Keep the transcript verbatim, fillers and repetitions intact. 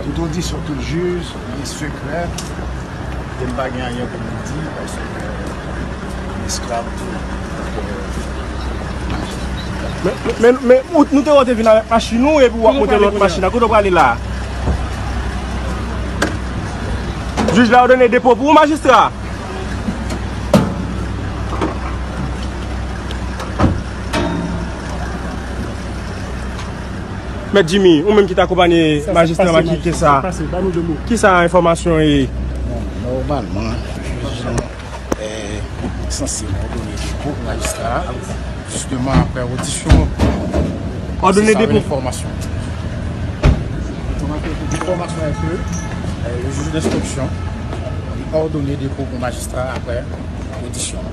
Tout odisyon, tout jij, li sekrè. E m pa gen anyen pou m di, paske m esklav tou. Men, men, men, men, ou, nou te wè w te vin avèk machin ou, epi w ap monte lòt machin la. Kote w prale la? Jij la òdone depo pou ou, majistra. Mèt Jimmy, ou menm ki t akonpanye majistra Makike sa, kisa enfòmasyon ye? Bon, nòmalman, jij lan, eh, sanse òdone depo pou majistra a, jisteman apre odisyon. Òdone depo. Enfòmasyon. Enfòmasyon ke, eh, le juge d'instruction, li òdone depo pou majistra a apre odisyon.